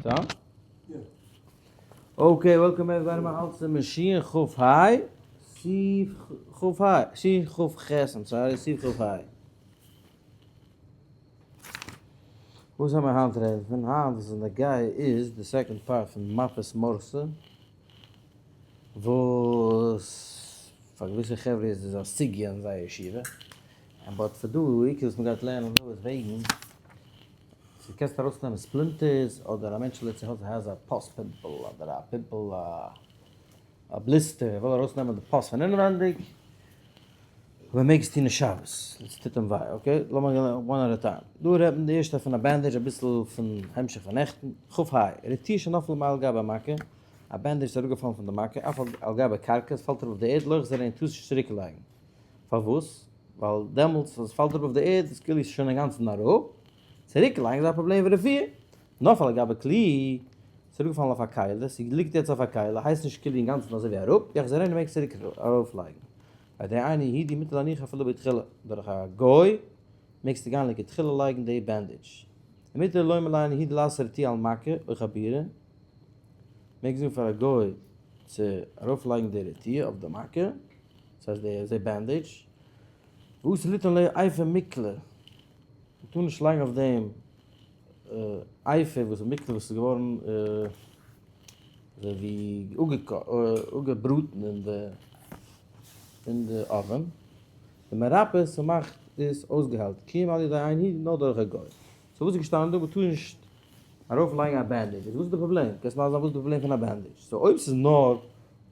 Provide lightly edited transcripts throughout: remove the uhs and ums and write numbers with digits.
טא? okay, welcome everybody, מיר האלטן אין שין כף היי, סעיף כף היי, שין כף חית, I'm sorry, סעיף כף היי. וואס זאל מען היינט רעדן פון? היינט וואס איז נוגע איז די second part פון מפת מורסא, וואס פאר געוויסע חברה איז עס א סוגיא אין זייער ישיבה, און but פאר דא, עיקר וואס מ'גייט לערנען דא איז וועגן צו קענסט ארויסנעמען splinters אדער א מענטש let's say האט א pus pimple אדער א pimple א blister ער וויל ארויסנעמען די pus פון אינווענדיג אבער מעג עס טון אין שבת עס טוט אים וויי okay לאמיר גיין one at a time דא רעדט מען די ערשטע פון א bandage אביסל פון המשך פון נעכטן כ ה רטיה שנפלה מעל גבי מכה א bandage איז אראפגעפאלן פון די מכה אף על גבי קרקע עס פאלט אראפ אויף די ערד לא יחזירנה טארסט נישט צוריק לייגן פארוואס ווייל דעמאלטס אז עס פאלט אראפ אויף די ערד איז כאילו עס איז שוין אינגאנצן אראפ צוריק לייגן איז א פראבלעם פון רפואה. נפל על גבי כלי, ס'איז אראפגעפאלן אויף א כלי, ס'ליגט יעצט אויף א כלי, הייסט נישט כלי אינגאנצן אזוי ווי אראפ, יחזירנה מעגסט צוריק ארויפלייגן. על ידי אינו יהודי מותר להניחה אפילו בתחילה, דורך א גוי מעגסטו גיין לכתחילה לייגן די bandage. ומותר לומר לאינו יהודי לעשות רטיה על מכה או חבורה, מעגסט זאגן פאר א גוי צו ארויפלייגן די רטיה אויף די מכה, דאס הייסט די bandage, ואסור ליתן עליה אפר מקלה. מ'טאר נישט לייגן אויף דעם אפר וואס איז מקלה וואס איז געווארן אזוי ווי אפגעבראטן אין די אין די oven, דמרפא ס'מאכט עס אויסגעהיילט כי אם על ידי אינו יהודי נאר דורך א גוי. so וואס איז געשטאנען דא? מ'טאר נישט ארויף לייגן א bandage, איז וואס איז די פראבלעם? קענסט מסביר זיין וואס איז די פראבלעם פון א bandage? so אויב ס'איז נאר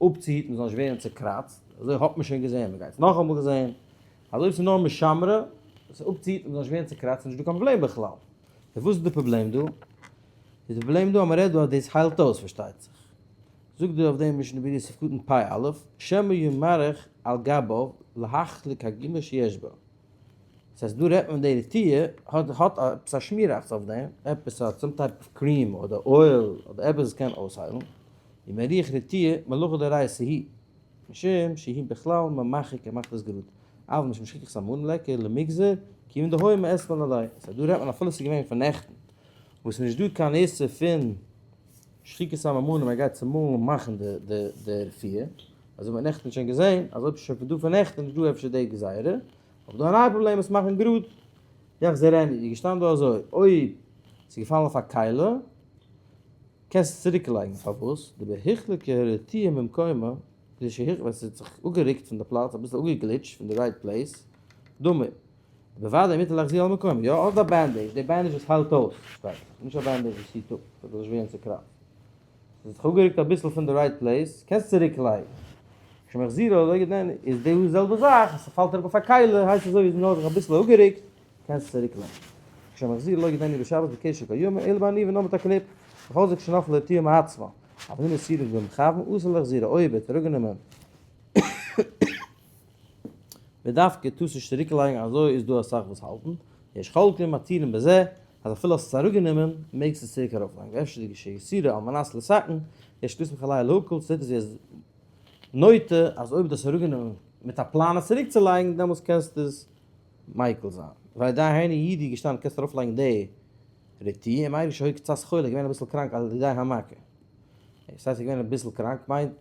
אפצוהיטן מ'זאל נישט ווערן צוקראצט, אזוי האט מען שוין געזען, מ'גייט עס נאכאמאל זען, אז אויב ס'איז נאר משמרה, עס אפצוהיטן מ'זאל נישט ווערן צוקראצט איז נישט דא קיין פראבלעם בכלל. און וואס איז די פראבלעם דא? איז די פראבלעם דא אז מ'רעדט דא אז דאס היילט אויס פארשטייט זיך. זאגט דא אויף דעם משנה ברורה סעיף קטן פ א, שמא ימרח על גביו להחליק הגומא שיש בה. דאס הייסט דא רעדט מען די רטיה האט האט עפעס א שמיראכץ אויף דעם, עפעס א some type of cream אדער oil אדער עפעס וואס קען אויסהיילן, ומריח רטיה מלאכה דאורייתא היא. משום שהוא בכלל ממחק ער מאכט עס גראד, אבל משום שחיקת סממנים ליכא למגזר, כיוון דהוי מאתמול עילויה, so דא רעדט מען אפילו ס'איז געווען פון נעכטן, וואס איז נישט דא קיין איסור פון שחיקת סממנים ער גייט צומאלן מאכן די רפואה, אזוי ווי מ'האט נעכטן שוין געזען אז אויב ס'איז שוין פון דא פון נעכטן איז נישט דא אפשר די גזירה, אבער דא א נייע פראבלעם עס מאכן גראד, יחזירנה איז געשטאנען דא אזוי, אויב ס'איז געפאלן אויף א כלי, קענסט עס צוריק לייגן פארוואס די בהחלקה הרטיה ממקומה די שהחליק ווען ס'האט זיך אפגעריקט פון די פלאץ אביסל אפגעגליטשט פון די right place דומה בוודאי מותר להחזיר על מקומה יא אדער א bandage די bandage וואס היילט אויס שטייט זיך נישט א bandage וואס היט אפ ס'זאל נישט ווערן צוקראצט ס'האט זיך אפגעריקט אביסל פון די right place קענסט צוריק לייגן כשמחזירה לא ידענו איז די זעלבע זאך אז ס'פאלט אראפ אויף א כלי הייסט אזוי ווי נאר זיך אביסל אפגעריקט קענסט צוריק לייגן. כשמחזירה לא ידענו בשבת בקשר קיימא אלא בעניבה נאר מיט א קניפ, וכל זה כשנפלה רטיה מעצמה, אבל אם הסירה במכוון אסור להחזירה אויב ער האט אראפגענומען בדווקא טארסט נישט צוריק לייגן אזוי איז דא אסאך וואס האלטן, יש חולקים מתירים בזה אז אפילו האסט עס אראפגענומען מעגסט עס צוריק ארויפלייגן ואפשר דכשיסירה על מנת לתקן יש לסמוך עליה להקל זעט עס ווי עס נוטה אז אויב דו האסט אראפגענומען מיט א פלאן עס צוריקצולייגן דעמאלטס קענסטו עס מיקל זיין. ווייל די הייני איד איז געשטאנען קענסט ארויף לייגן די רטיה און מיירי שהי' קצת חולה געווען אביסל קראנק על ידי המכה. דאס הייסט ער געווען אביסל קראנק מיינט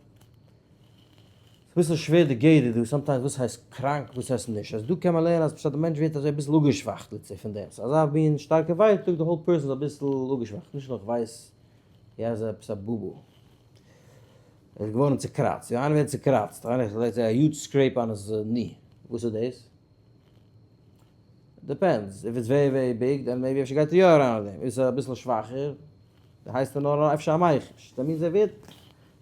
אביסל שווער די גדר דא sometimes וואס הייסט קראנק וואס הייסט נישט אז דא קען מען לערנען אז פשט די מענטש ווערט אזוי אביסל אפגעשוואכט let's say פון דעם ס'איז אזא מין שטארקע ווייטאג די whole person איז אביסל אפגעשוואכט נישט נאר כ'ווייס יא איז עפעס א בובו ער איז געווארן צוקראצט יא איינער ווערט צוקראצט איינער let's say א huge scrape on his knee וואס איז דאס? depends, if it's very very big then maybe אפשר גייט ער יא אריין אויף דעם, איז ער אביסל שוואכער הייסט ער נאר אפשר א מיחוש, that means ער ווערט,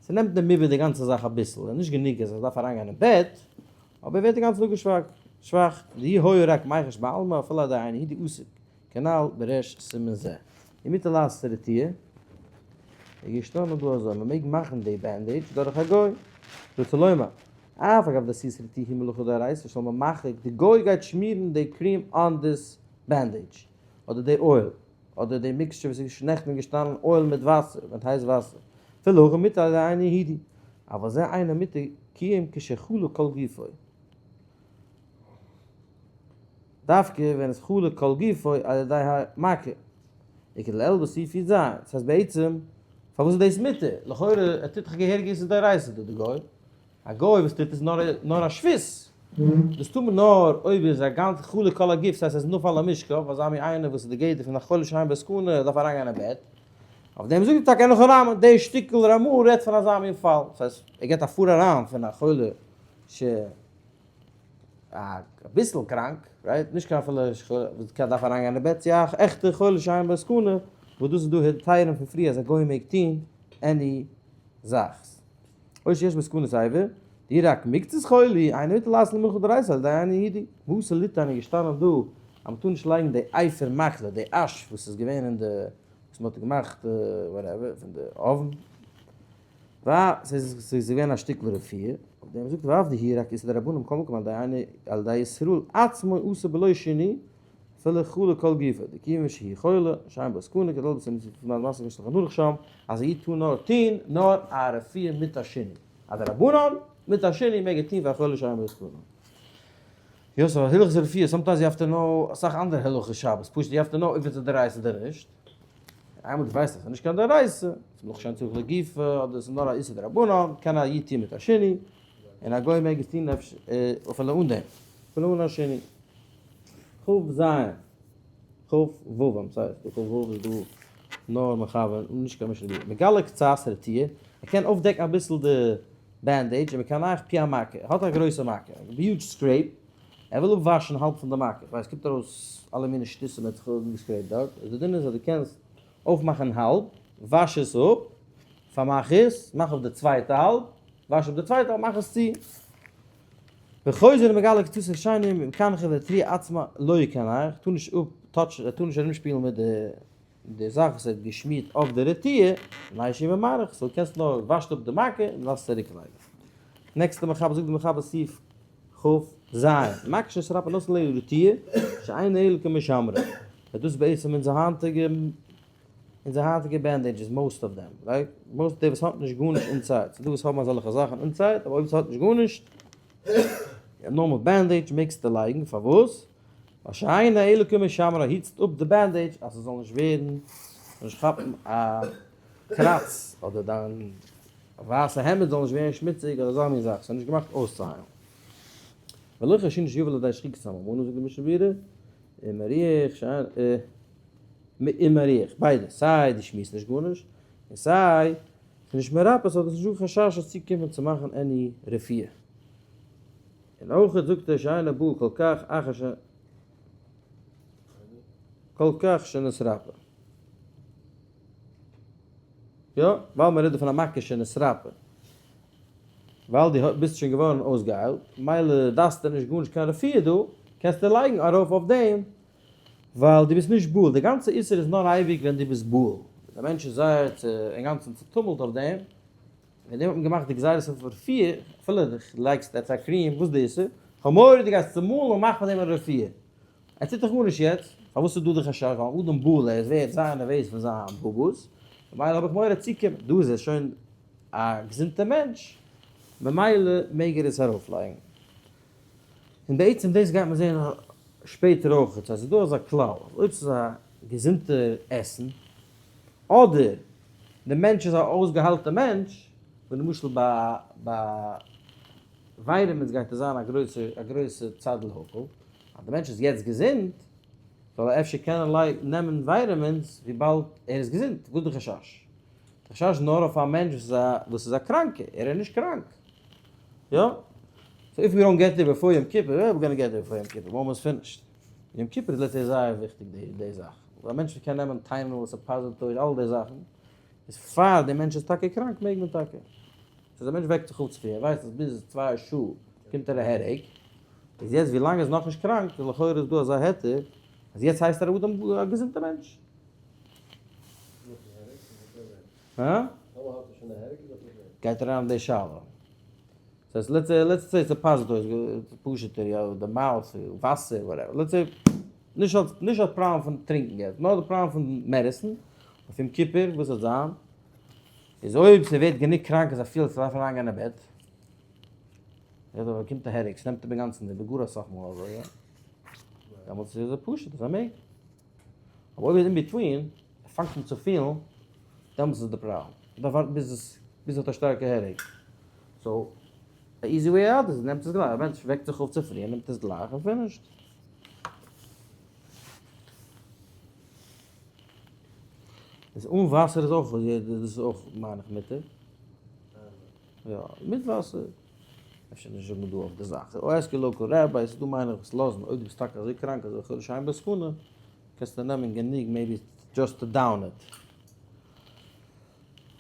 ס'נעמט אים איבער די גאנצע זאך אביסל, איז נישט גענוג אז ער דארף אריינגיין אין בעט, אבער ער ווערט אינגאנצן אפגעשוואכט, שוואך, דאי היה רק מיחוש בעלמא אפילו על ידי אינו יהודי אסור, כנל בריש סימן זה. ומותר לעשות רטיה, איז געשטאנען דא אזוי, מ'מעג מאכן די bandage דורך א גוי, רצה לומר, אף אגב דעשיית רטיה היא מלאכה דאורייתא של ממחק, די גוי גייט שמירן די cream on this bandage, אדער די oil, אדער די mixture וואס איז נעכטן געשטאנען oil מיט וואסער, מיט הייס וואסער, אפילו הכי מותר על ידי אינו יהודי, אבל זה אינו מותר כי אם כשחלה כל גופו. דווקא ווען עס חלה כל גופו על ידי המכה. וכדלעיל בסעיף י ז. דאס הייסט בעצם, פארוואס איז דאס מותר? לכאורה ער טוט דאך געהעריג איסור דאורייתא דא די גוי. א גוי וואס טוט עס נאר א שבות. דאס טאר מען נאר אויב איז א גאנץ חולה כל הגוף, ס'הייסט עס איז נפל למשכב, אזא מין איינער וואס איז די גדר פון א חולה שאין בו סכנה, ער דארף אריינגיין אין בעט. אויף דעם זאגט ער טאקע אין הכי נמי, די שטיקל רמא רעדט פון אזא מין פאל. ס'הייסט ער געבט א פאר אריין פון א חולה ש. אביסל קראנק, right? נישט קיין אפילו וואס קען דארף אריינגיין אין בעט, צו א עכטע חולה שאין בו סכנה, וואס דאס איז דא היתרים פון פריער אז א גוי מעג טון any זאך. או שיש בו סכנת אבר, די רק מקצת חולי, אינו מותר לעשות מלאכה דאורייתא על ידי אינו יהודי. וואס איז ליטא איז געשטאנען דא אז מ'טאר נישט לייגן די אפר מחלה, די ash וואס איז געווען אין די, וואס מ'האט געמאכט whatever, פון די אויוון. ס'איז געווען א שטיקל רפואה, אויף דעם זאגט ואף דהוא רק איסור דרבנן מכל מקום על ידי ישראל עצמו אסור בלא שינוי אפילו חלה כל גופו, דכיון שהוא חולה שאין בו סכנה כדלהלן בסעיף שלחן ערוך שם, אז א איד טאר נאר טוהן נאר א רפואה מיט א שינוי, א דרבנן מיט א שינוי מעג ער טוהן פאר א חולה שאין בו סכנה. יא סאו הלכות רפואה sometimes you have to know אסאך אנדערע הלכות שבת, פשוט you have to know אויב איז עס דאורייתא אדער נישט. איינמאל דו ווייסט אז ס'איז נישט קיין דאורייתא, ס'איז נאך שאין צריך לגופא, אדער ס'איז נאר א איסור דרבנן, קען א איד טון מיט א שינוי, און א גוי מעג עס טון אפילו אן דעם, אפילו אן א שינוי. כ ז, כ ו, I'm sorry, ס'דא כ ו איז דא נאר מכוון, נישט קיין משנה ברורה. מגלה קצת רטיה, ער קען אויפדעקן אביסל די bandage, און מקנח פי המכה, ער האט א גרויסע מכה, א huge scrape, ער וויל אפוואשן האלב פון די מכה, כ'ווייס ס'קומט ארויס אלע מיני שטותים מען האט זיך אפגע scrape ט דארט, איז די דין איז אז דו קענסט אויפמאכן האלב, וואש עס אפ, פארמאך עס, מאך אויף די צווייטע האלב, וואש אפ די צווייטע האלב, מאך עס צו. וחוזר ומגלה קצתו השני ומקנחה והרטיה עצמה לא יקנח, טאר נישט אפ touch ן, ער טאר נישט ארומשפילן מיט די די זאך וואס ער האט געשמירט אויף די רטיה, מפני שהוא ממרח, so קענסט נאר וואשט אפ די מכה און לאזט צוריק לייגן. next ע מחבר זאגט די מחבר סעיף כ ז, מכה שנתרפאה נותנין עליה רטיה, שאינה אלא כמשמרה. און דאס איז בעצם אונזער היינטיגע אונזער היינטיגע bandages most of them, right? most די וואס האט נישט גארנישט inside, ס'דא וואס האבן אזעלכע זאכן inside, אבער אויב ס'האט נישט גארנישט, א נארמאל bandage מעגסטו לייגן, פארוואס? ווייל שאינה אלא כמשמרה היטסט אפ די bandage אז ס'זאל נישט ווערן, זאל נישט כאפן א קראץ, אדער דיין ווייסע העמד זאל נישט ווערן שמוציג אדער אזא מין זאך, ס'איז נישט געמאכט אויסצוהיילן. ולא חיישינן שיבא לידי שחיקת סממנים זאגט די משנה ברורה, ומריח שאין ומריח, ביידע, סיי דו שמירסט נישט גארנישט, און סיי ס'איז נישט מרפא so דאס איז נישט דא חשש עס צוקומען צו מאכן any רפואה. און אויך זאגט ער שאינו בא כל כך אחר ש כל כך שנתרפא. יא, ווייל מען רעדט דא פון א מכה שנתרפא. ווייל דו ביסט שוין געווארן אויסגעהיילט, מילא דארפסטו נישט גארנישט קיין רפואה דא, קענסטו לייגן ארויף אויף דעם, ווייל דו ביסט נישט בהול. די גאנצע איסור איז נאר אייביג ווען דו ביסט בהול. די מענטש איז זייער אינגאנצן צוטומלט אויף דעם, וועגן דעם האט מען געמאכט די גזירת אויף רפואה, אפילו דו לייגסט עפעס א cream, וואס איז די איסור? כ'האב מורא דו גייסט צומאלן און מאכן פון דעם א רפואה. ער טוט דאך גארנישט יעצט, פארוואס איז דא די חשש? ווייל אדם בהול, ער איז ווערט זייער נערוועז פון זיין בובוס, ממילא האב איך מורא צוקומען, דא איז ער שוין א געזונטע מענטש, ממילא מעג ער עס ארויפלייגן. און בעצם דאס גייט מען זען שפעטער אויך, אז ס'איז דא אזא כלל, אז אויב ס'איז א געזונטע עסן, אדער די מענטש איז א אויסגעהיילטע מענטש, ווי למשל ביי ביי vitamins גייט עס זיין א גרויסע א גרויסע צד להקל, אז די מענטש איז יעצט געזונט, זאל ער אפשר קענען נעמען vitamins וויבאלד ער איז געזונט, וואס איז די חשש? די חשש איז נאר אויף א מענטש וואס איז א וואס איז א קראנקער, ער איז נישט קראנק. יא? so if we don't get there before יום כיפור, ווער gonna get there before יום כיפור? almost finished. יום כיפור איז let's say זייער וויכטיג די די זאך. א מענטש קען נעמען Tylenol, suppositories, אלע די זאכן, איז פאר די מענטש איז טאקע קראנק מעג מען טאקע. ס'איז א מענטש וועקט זיך אויף צופרי ער ווייסט אז ביז 2 שעה קומט ער א headache, איז יעצט ווי לאנג ער איז נאכנישט קראנק איז לכאורה איז דא אזא היתר אז יעצט הייסט ער אדם א געזונטע מענטש. הא? גייט אריין אין די שאלה. ס'הייסט let's say let's say suppositories פשוט'ער יא די mouth וואסער whatever let's say נישט אלס נישט אלס פראבלעם פון טרינקען יעצט נאר די פראבלעם פון medicine אויף יום כיפור וואס זאל זיין איז אויב ס'ווערט גענוג קראנק אז ער פילט ס'דארף אריינגיין אין בעט ער באקומט א headache ס'נעמט אים אינגאנצן איבער גאר אסאך מאל אזוי יא דעמאלטס איז עס פשוט אז ער מעג אבער אויב איז in between ער פאנגט אן צו פילן, דעמאלטס איז די פראבלעם. מ'דארף ווארטן ביז עס ביז עס האט א שטארקע headache. So, א easy way out איז, נעמט עס גלייך. א מענטש וועקט זיך אויף צופרי, ער נעמט עס גלייך און finished. איז אן וואסער איז אויך, דאס איז אויך מיין איך מותר. יא, מיט וואסער. אפשר נישט זאגן דא אויף די זאך. או ask your local rabbi, ס'איז דא מיין איך וואס לאזן, אויב דו ביסט טאקע אזוי קראנק אזוי חולה שאין בו סכנה, קענסטו נעמען גענוג maybe just to down it.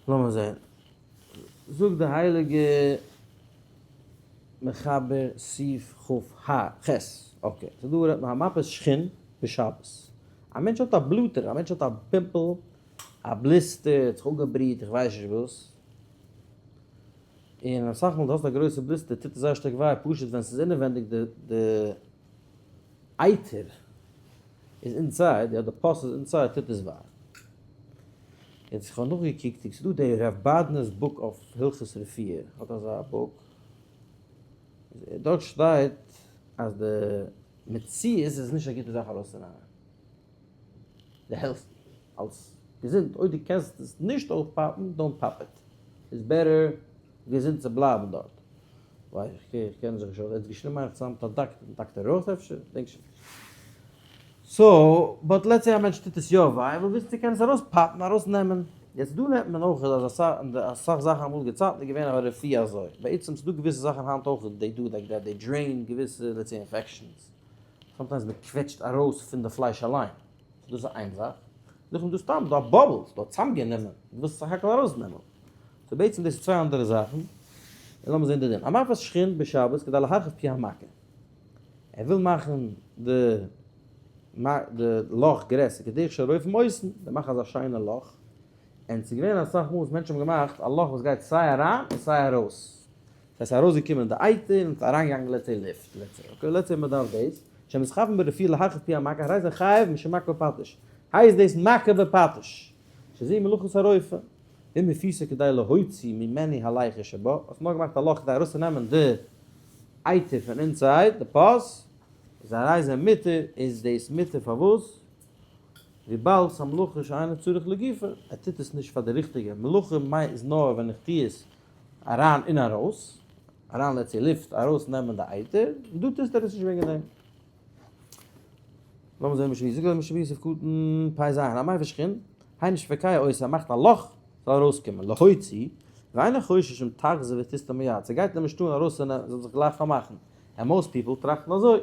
לאמיר זען. זאגט די הייליגע מחבר סעיף כ ה ח, okay, ס'איז דא רעדט מען המפיס שחין בשבת. א מענטש האט א בלאטער, א מענטש האט א pimple, א blister, האט זיך אפגעבריט, איך ווייס נישט וואס. און אסאך מאל דו האסט א גרויסע blister טוט עס זייער שטארק וויי, פשוט ווען ס'איז אינעווענדיג די די אייטער איז inside, יא די pus איז inside טוט עס וויי. יעצט איך האב נאכגעקוקט ס'איז דא די רב באדנער'ס book אויף הלכות רפואה האט אזא book, דארט שטייט אז די מציאות איז נישט א גוטע זאך ארויסצונעמען די healthy אלס געזונט, אויב דו קענסט עס נישט אויפפאפן don't pop it, איז better געזונט צו בלייבן דארט. ווייל איך קען זיך נישט אויס, ער האט געשריבן מיין איך צוזאמען מיט א דאקטער, מיט דאקטער ראט אפשר? דענק שוין נישט. so, but let's say א מענטש טוט עס יא וויי, ער וויל וויסן צו קען עס ארויספאפן, ארויסנעמען. יעצט דא לערנט מען אויך אז אסאך, אסאך זאכן אמאליגע צייטן איז געווען א רפואה אזוי. בעצם ס'דא געוויסע זאכן היינט אויך they do like that, they drain געוויסע let's say infections. sometimes מען קוועטשט ארויס פון די פלייש אליין. so דאס איז איין זאך. נאכדעם דא סתם דא א bubble, ס'דא צאמגענומען, דו ווילסט סך הכל ארויסנעמען. so בעצם דאס איז צוויי אנדערע זאכן, און לאמיר זען די דין. המפיס שחין בשבת כדי להרחיב פי המכה. ער וויל מאכן די די לאך גרעסער כדרך שהרופאים עושין, זיי מאכן אזא שיינע לאך, און ס'איז געווען אסאך מאל וואס מענטשן האבן געמאכט א לאך וואס גייט סיי אריין און סיי ארויס. ס'הייסט ארויסגעקומען די אייטער און ס'איז אריינגעגאנגען let's say לופט, let's say, okay let's say מ'דארף דאס, שמתכוון ברפואה להרחיב פי המכה, הרי זה חייב משום מכה בפטיש, הייסט דאס מכה בפטיש, שזה מלאכת הרופא, ואם הפיסו כדי להוציא ממנו הליחה שבה, האסט נאר געמאכט א לאך כדי ארויסצונעמען די אייטער פון inside, די pus, איז הרי זה מותר, איז דאס מותר פארוואס? וויבאלד ס'א מלאכה שאינו צריך לגופה, ער טוט עס נישט פאר די ריכטיגע, מלאכה מיינט איז נאר ווען איך טו עס אריין און ארויס, אריין let's say לופט, ארויס נעמען די אייטער, און דא טוסט ער עס נישט וועגן דעם. לאמיר זען משנה, זאגט דער משנה יוסף קטן פ ז, המפיס שחין, היינו שפוקע אותו, ער מאכט א לאך, זאל ארויסקומען, להוציא, ואינו חושש אם תחזור ותסתם מיד, ס'גייט אים נישט אן ארויסצונעמען, זאל זיך גלייך פארמאכן, and most people טראכטן אזוי.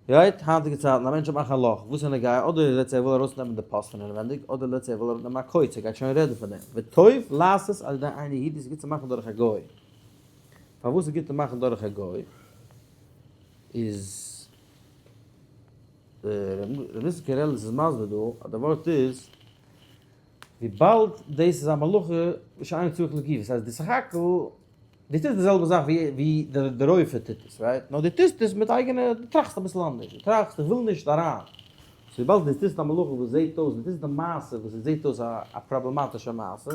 right, היינטיגע צייטן, א מענטש וועט מאכן א לאך, וואס איז נוגע, אדער let's say ער וויל ארויסנעמען די pus פון אינעווענדיג, אדער let's say ער וויל אראפנעמען א קוץ, ער גייט שוין רעדן פון דעם. וטוב לעשות על ידי אינו יהודי, ס'איז גוט צו מאכן דורך א גוי. פארוואס איז גוט צו מאכן דורך א גוי? איז ר' ניסן קרליץ איז מסביר דא אז די ווארט איז וויבאלד דאס איז א מלאכה שאין צריך לגוף, דאס הייסט די סך הכל דו טוסט די זעלבע זאך ווי די רופא טוט עס, right? נאר דו טוסט עס מיט אייגענע, דו טראכסט אביסל אנדערש, דו טראכסט איך וויל נישט אריין. so וויבאלד דו טוסט א מלאכה וואס זעט אויס, דו טוסט די מעשה וואס עס זעט אויס א פראבלעמאטישע מעשה,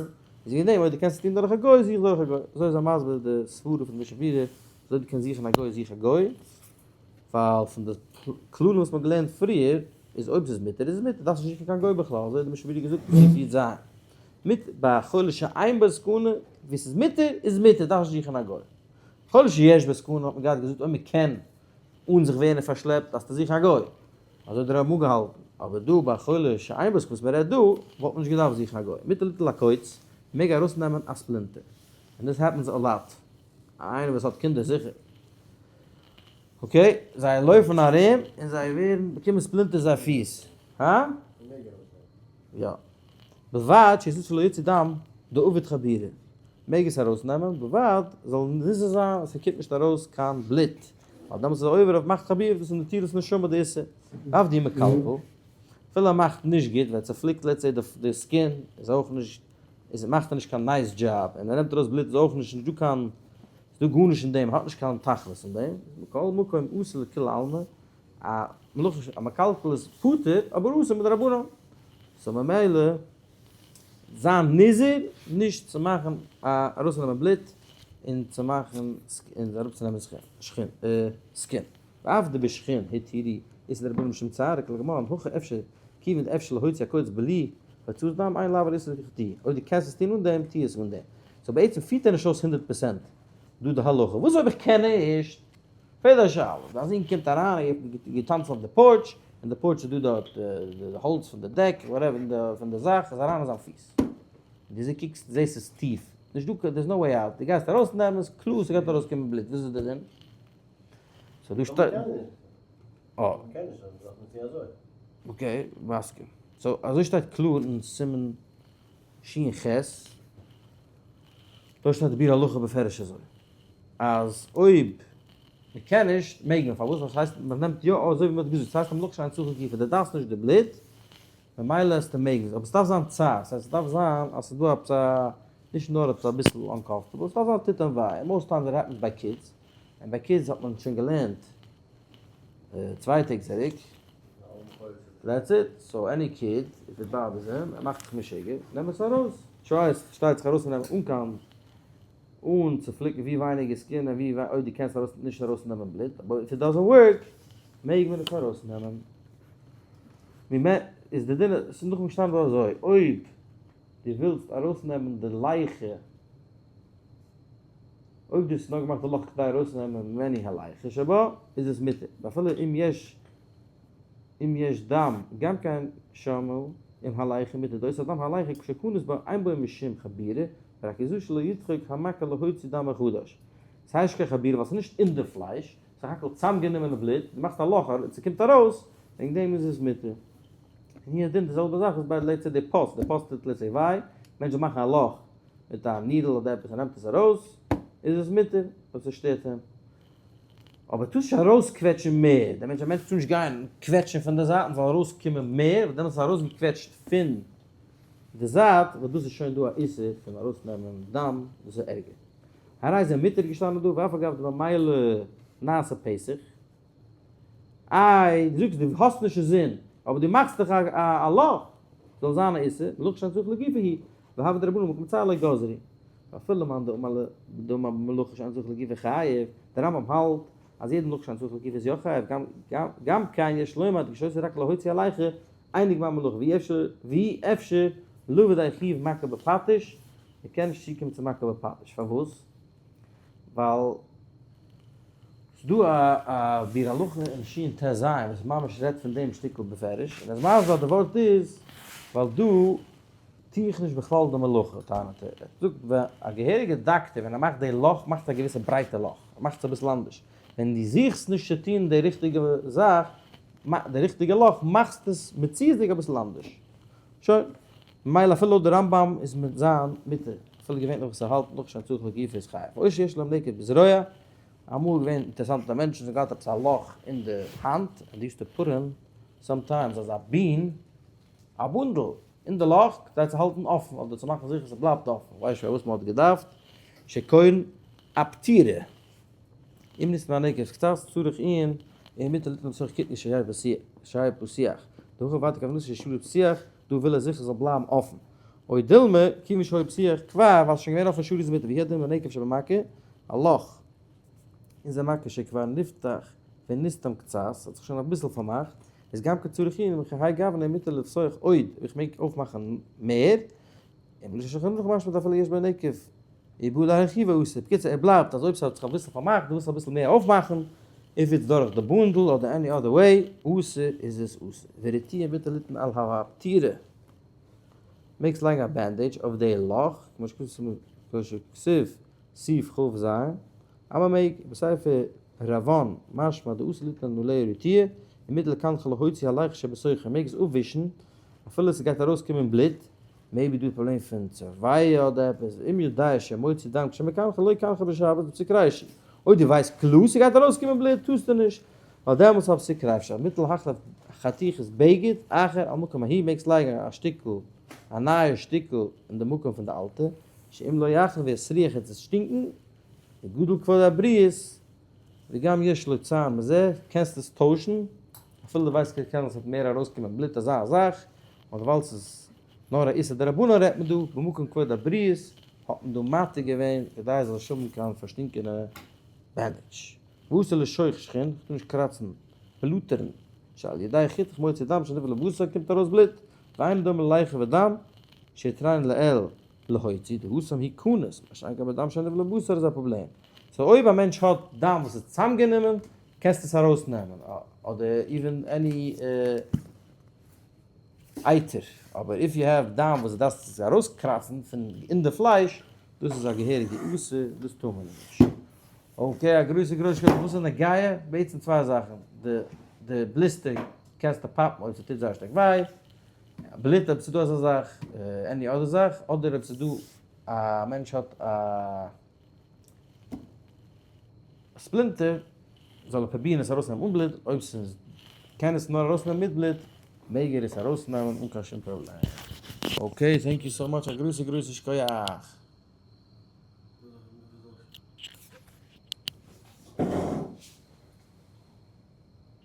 איז וועגן דעם אויב דו קענסט עס טון דורך א גוי, זוך דורך א גוי. אזוי איז ער מסביר די סברה פון משנה ברורה, אז אויב דו קענסט זוכן א גוי, זוך א גוי, ווייל פון די כללים וואס מ'האט געלערנט פריער, איז אויב ס'איז מותר איז עס מותר, דארפסט נישט זוכן קיין גוי בכלל, אזוי האט די משנה ברורה געזאגט אין סעיף י ז. מיט ביי חולה שאין בו סכנה, ווי ס'איז מותר איז מותר, דארף נישט זוכן א גוי. חולה שיש בו סכנה האט מען געהאט געזאגט אויב מ'קען אן זיך ווערן פארשלעפט דארפסטו זוכן א גוי, אזוי האט דער רמ א געהאלטן, אבער דא ביי חולה שאין בו סכנה וואס מ'רעדט דא, וואלט מען נישט געדארפט זוכן א גוי, מותר ליטול הקוץ, מ'מעג ארויסנעמען א splinter, און דאס happens a lot, איינער וואס האט קינדער זיכער. okay, זיי לויפן ארום און זיי ווערן באקומען splinters זייער פיס, הא? יא. בלבד שיזהר שלא יצא דם דעביד חבורה. מעג עס ארויסנעמען, בלבד זאל נזהר זיין אז ס'קומט נישט ארויס קיין בלוט, ווייל דעמאלטס איז ער עובר אויף מאכט חבורה, דאס איז נטילת נשמה די איסור. אף דהוא מקלקל, אפילו ער מאכט נישט גוט, ווען צופליקט let's say די skin איז אויך נישט, איז מאכט ער נישט קיין nice job, און ער נעמט ארויס בלוט איז אויך נישט, נישט דא קיין, ס'איז דא גארנישט אין דעם, האט נישט קיין תכלית אין דעם, מכל מקום אסור לכולי עלמא, א מלאכה א מקלקל איז פטור אבער אסור מדרבנן, so ממילא זיין נזהר נישט צו מאכן א ארויסנעמען בלוט און צו מאכן און אראפצונעמען שחין skin, ואף דבשחין התירו איסור דרבנן משום צער כלקמן הכא אפשר כיוון דאפשר להוציא הקוץ בלי הוצאת דם אין לעבור איסור הלכתי, אויב דו קענסט עס טון אן דעם, טו עס אן דעם. so בעצם פירט ער נישט אויס 100% דא די הלכה. וואס אויב איך קען נישט? פרעג א שאלה. דיין זון קומט אריין, ער האט געטאנצן אויף די porch, אין די porch איז דא דארט די האלץ פון די deck, whatever, פון די זאך, איז אריין אין זיין פיס. און דו קוקסט, זעסט ס'איז טיף. נישט דא, there's no way out. דו גייסט ארויסנעמען, ס'איז קלאר ס'גייט ארויסקומען בלוט. וואס איז די דין? so דא שטייט. אה. okay, מסכים. so אזוי שטייט קלאר אין סימן ש"ח, דארט שטייט די ביאור הלכה בפירוש אזוי, אז אויב מען קען נישט, מעג מען, פארוואס? ווייל ס'הייסט מען נעמט יא אזוי ווי מען האט געזאגט, ס'הייסט א מלאכה שאין צריכה לגופה, דו דארפסט נישט די בלוט, ממילא עסטו מעגן, אבער ס'דארף זיין צער, ס'הייסט ס'דארף זיין אז ס'איז דא עפעס א, נישט נאר עפעס אביסל uncomfortable, ס'דארף זיין טוט אים וויי, most times it happens ביי kids, און ביי kids האט מען שוין געלערנט 2 טעג צוריק. That's it. So any kid, if it bothers him, ער מאכט זיך משוגע, נעם עס ארויס. Try עס, פארשטייט זיך ארויסצונעמען אן קיין, אן צו פליקן ווי ווייניגער skin און ווי אויב דו קענסט ארויס נישט ארויסנעמען בלוט, אבער if it doesn't work, מעג מען עס ארויסנעמען. ווי מען איז די דין, עס איז נאכדעם געשטאנען דא אזוי, אויב דו ווילסט ארויסנעמען די ליחה, אויב דו האסט נאר געמאכט די לאך כדי ארויסצונעמען ממנו הליחה שבה, איז עס מותר, ואפילו אם יש אם יש דם גם כן שמה עם הליחה מותר, דאס הדם הליחה כשכנס בה אין בו משום חבורה, רק איזו שלא ידחק המכה להוציא דם מחדש. ס'הייסט נישט קיין חבורה ווייל ס'איז נישט אין די פלייש, ס'איז הכל צאמגענומענע בלוט, דו מאכסט א לאך און ס'קומט ארויס, וועגן דעם איז עס מותר. און הוא הדין די זעלבע זאך איז ביי let's say די pus, די pus טוט let's say וויי, מענטש זאל מאכן א לאך מיט א needle אדער עפעס און נעמט עס ארויס, איז עס מותר, אויב ס'שטערט אים. אבער טארסט נישט ארויסקוועטשן מער, דער מענטש, א מענטש טאר נישט גיין קוועטשן פון די זייטן זאל ארויסקומען מער, ווייל דעמאלטס איז ארויסגעקוועטשט פון די זייט, וואס דאס איז שוין דא א איסור פון ארויסנעמען דם, וואס איז ערגער. הרי זה מותר געשטאנען דא, ואף על גב דממילא נעשה פתח. איי, דו זאגסט דו האסט נישט אינזין, אבער דו מאכסט דאך א לאך, זאל זיין א איסור, מלאכה שאין צריכה לגופה היא, והוה דרבנן במקום צער לא גזרו. ואפילו מאן דאמר דאמר במלאכה שאין צריכה לגופה חייב, דער רמב"ם האלט אז יעדע מלאכה שאין צריכה לגופה איז יא חייב, גם כן יש לומר דכשעושה רק להוציא הליחה, אינו גמר מלאכה, ואי אפשר לבא לידי חיוב מכה בפטיש, מען קען נישט צוקומען צו מכה בפטיש, פארוואס? ווייל ס'דא א ביאור הלכה אין שט"ז וואס ממש רעדט פון דעם שטיקל בפירוש, און ער איז מסביר אז די ווארט איז ווייל דא טו איך נישט בכלל די מלאכה, טענה'ט ער. ער זאגט ווען א געהעריגע דאקטער ווען ער מאכט די לאך מאכט ער א געוויסע ברייטע לאך, ער מאכט עס אביסל אנדערש, ווען דו זוכסט נישט צו טון די ריכטיגע זאך, די ריכטיגע לאך, מאכסטו עס מציאות'דיג אביסל אנדערש. שוין. ממילא אפילו לויט די רמב"ם איז מיט זיין מותר, אפילו געווענליך וואס ער האלט נאך שאין צריך לגופה איז חייב. או שיש להם נקב בזרוע, אמאל געווען אינטערעסאנטע מענטשן זיי האבן געהאט עפעס א לאך אין די האנט, and used to put in sometimes אזא bean, א בונדל, אין די לאך כדי צו האלטן אפן אדער צו מאכן זיכער ס'בלייבט אפן, כ'ווייס נישט פארוואס מ'האט געדארפט, שכורן אפטירה. אם נסתם הנקב קצת צריך עיון און מותר ליתן בתוך קטנית שיהא פתוח, דהכא ודאי כוונתו שישאר פתוח, דא וויל ער זיכער ס'זאל בלייבן אפן. או דילמא, כיוון שהיה פתוח כבר, ווייל ס'שוין געווען אפן שרי איז מותר, והוא הדין בנקב שבמכה, א לאך אין זיין מכה שכבר נפתח ונסתם קצת, האט זיך שוין אביסל פארמאכט, איז גם כצריך עיון וכהאי גוונא מותר לפתוח עוד, איך מעג אויפמאכן מער, און בלשון שולחן ערוך משמע דאפילו יש בו נקב ובא להרחיבו אסור. בקיצור ער בלייבט אז אויב ס'האט זיך אביסל פארמאכט דו ווילסט אביסל מער אויפמאכן, if it's דורך די בונדל אדער any other way, אסור איז עס אסור. ורטיה מותר ליתן על הפטירה. מעגסט לייגן א bandage אויף די לאך, כמו שכתוב סעיף כ"ז, אז מ'מעג, בספר רבן משמע דאסור ליתן עליה רטיה, ומותר לקנחה להוציא הלח שבתוכה, מעג עס אפווישן אפילו ס'גייט ארויסקומען בלוט, maybe דא פראבלעם פון צוואה אדער עפעס, אם יודע שמוציא דם כשמקנחה לא יקנחה בשבת בפסיק רישא, אויב דו ווייסט קלאר ס'גייט ארויסקומען בלוט טארסטו נישט, ווייל דעמאלטס האב פסיק רישא, מותר להחליף חתיכת בגד אחר על מקום ההיא, מעגסט לייגן א שטיקל א נייע שטיקל אין די מקום פון די אלטע, שאם לא יחליף ויסריח וועט עס שטינקן, וגדול כבוד הבריות, וגם יש לו צער מזה, קענסט עס טוישן, אפילו דו ווייסט קען עס מער ארויסקומען בלוט אזא זאך, אבער ווייל ס'איז נאר א איסור דרבנן רעדט מען דא, במקום כבוד הבריות האט מען דא מתיר געווען כדי עס זאל נישט האבן קיין פארשטינקענע bandage. ואסור לשוך שחין, כ'טאר נישט קראצן, בלוטערן, שעל ידי חיתוך מוציא דם שנפל לבשר קומט ארויס בלוט. ואין דומה ליחה ודם שיתריין לאל להוציא דהתם הוא כנוס, מה שאין כן בדם שנבלע בשר איז א פראבלעם. so אויב א מענטש האט דם וואס איז צוזאמגענומען קענסטו עס ארויסנעמען, אדער even any אייטער, אבער if you have דם וואס דו דארפסט עס ארויסקראצן פון אין די פלייש, דאס איז א געהעריגע איסור, דאס טאר מען נישט. okay, א גרויסע גרויסע שכוח. וואס איז נוגע? בעצם צוויי זאכן, די די blister קענסטו פאפן אויב ס'טוט זייער שטארק וויי, בלוט אויב ס'דא אזא זאך, any other זאך, אדער אויב ס'דא א מענטש האט א splinter זאל ער פרובירן עס ארויסנעמען אן בלוט, אויב ס'איז קען עס נאר ארויסנעמען מיט בלוט מעג ער עס ארויסנעמען אן קיין שום פראבלעם. okay, thank you so much, א גרויסע גרויסע שכוח.